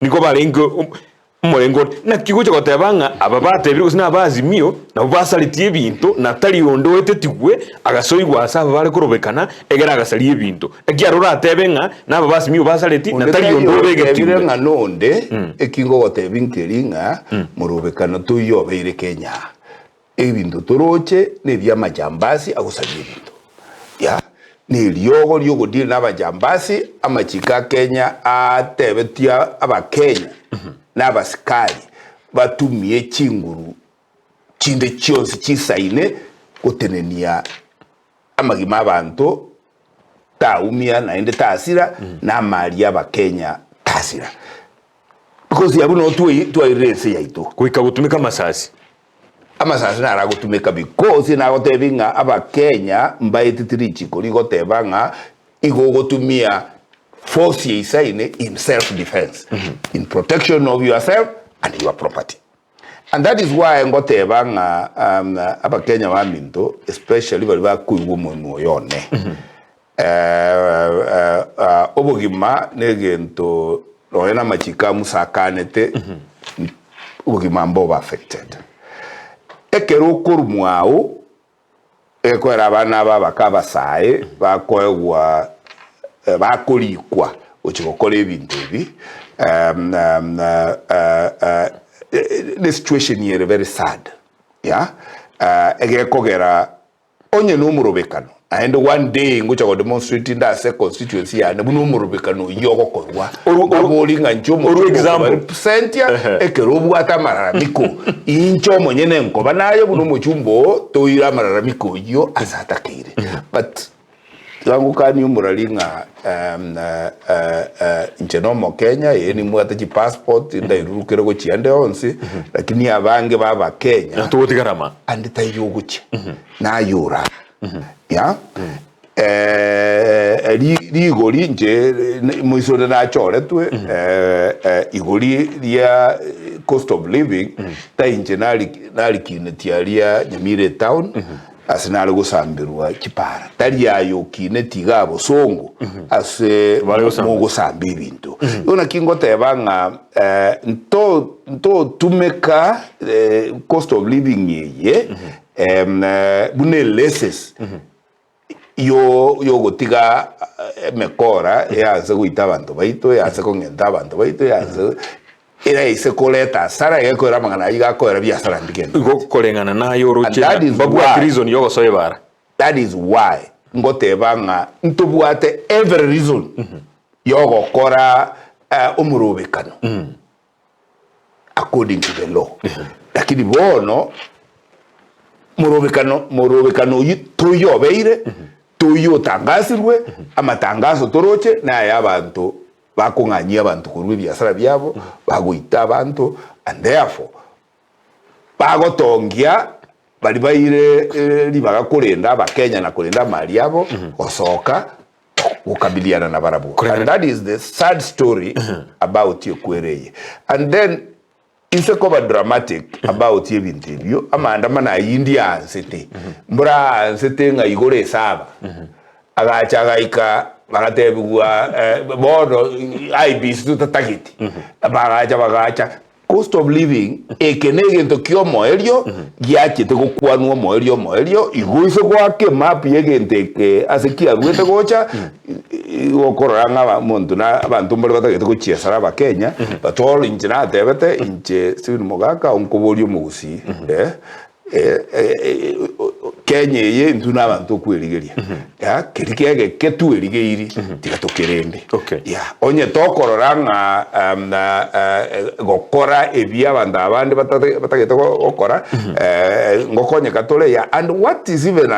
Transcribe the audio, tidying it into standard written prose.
Nigo barenge omorengo onde. Naki gocha goteba ng'a aba batebire gose naba Azimio nabwo basaretie ebinto na tari onde oetetigwe agasoigwa ase aba bare korobekana egere agasaria ebinto. Naki aro oratebe ng'a naba ba Azimio basaretie na Onde tari taiyo onde otebire obegetigwe. ng'a nonde, eki ngogotebi nkeri ng'a morobekano toiyo obeire Kenya aa. Ebinto toroche nebi'amajambasi agosaria ebinto. Ya, neriogo ri'ogodeal nabajambasi, amachiko a Kenya atebetie abakenya na abasikari batumie chinguru chinde chionsi chisaine gotenenia amagima abanto taumia naende tasira, na amari y'abakenya tasira. Because abwo noo twairire ense yaito. Goika gotumeka amasasi. Amasasi naro agotumeka because nagotebi ng'a abakenya mbaeteti richiko rigoteba ng'a igo ogotumia force ya isaine in self defense, in protection of yourself and your property. And that is why ngoteba ng'a abakenya baminto especially baria bakoigwa omonwa oyo one, Obogima negento nonya namachiko a Musa akanete, obogima mbobe affected. Ekero okorwa mwao, egekoera abana aba abake abasae bakoegwa bakorikwa gochia gokora ebinto ebi, ne situation ere very sad, yeah, egekogera Onye nomorobekano, naende one day ngocha go demonstrate inde ase constituency yane buna omorobekano oyio ogokorwa. Mbabori ng'a inche Orwe omochie example. ngokobarepresentia ekero obwate amararamiko. Inche omonyene nkoba naye buna omochumba oo toire amararamiko oyio ase atakeire. But tiga ngokanie omorari ng'a inche na omokenya ee nimbwate chipassport ndairurukere gochia ande onsi, lakini abange ba abakenya Togotigara ama. Ande taiyo ogochia, naye ore aa. Ya? Rigori inche moiso onde nachoretwe, igori ria cost of living, tai inche narikinetie aria Nyamira etown, Ase nare gosamberwa chipara, tari aye okineti iga bosongo ase Bare gosamba. mogosamba ebinto. Igo naki ngoteba ng'a eh, nto ntotumeka eh, cost of living eye em, eh, buna elaces yo yogotiga eh, emekora eanse goita abanto baito, eanse kong'enta abanto baito, eanse Eraise koreta asara, egekoera amang'ana ayio gakoera biasara mbigende. Igo koreng'ana naye oroche And that ng'a is mbabwati why- reason yogosoa ebara. That is why ngoteba ng'a ntobwate every reason yogokora eh, omorobekano according to the law. Lakini bono morobekano morobekano oyio toiyo obeire toiyo otangasirwe amatangaso toroche naye abanto Bakong'anyia abanto korwa ebiasara biabo, bagoita abanto, and therefore bagotongia baria baire ribaga korenda abakenya na korenda amari abo gosoka gokabiliana na barabwo. And that is the sad story about ekwere eye. And then inse koba dramatic about ebinto ebio, amaandamano ayio indiaansete, mbora aansete ng'a igoro esaba, agacha agaika bagatebigwa bono IEBC totatageti, bagacha bagacha, cost of living eke na egento kia omoerio giachete gokwanwa omoerio omoerio, igo ase goaka emap ya egento eke ase kiaruete gocha. Igo okorora ng'a omonto na abanto mbare batagete gochiesera abakenya, but all inche natebete, inche Stephen Mogaka nkoboria omogusii eh, Kenya eye intwe na abanto okwerigeria, ya keria kegeke twerigeiri tiga tokerende. Okay. Ya, onye tokorora ng'a gokora ebi abanto abande batate batagete gokora, ngokonyeka tore, ya and what is even.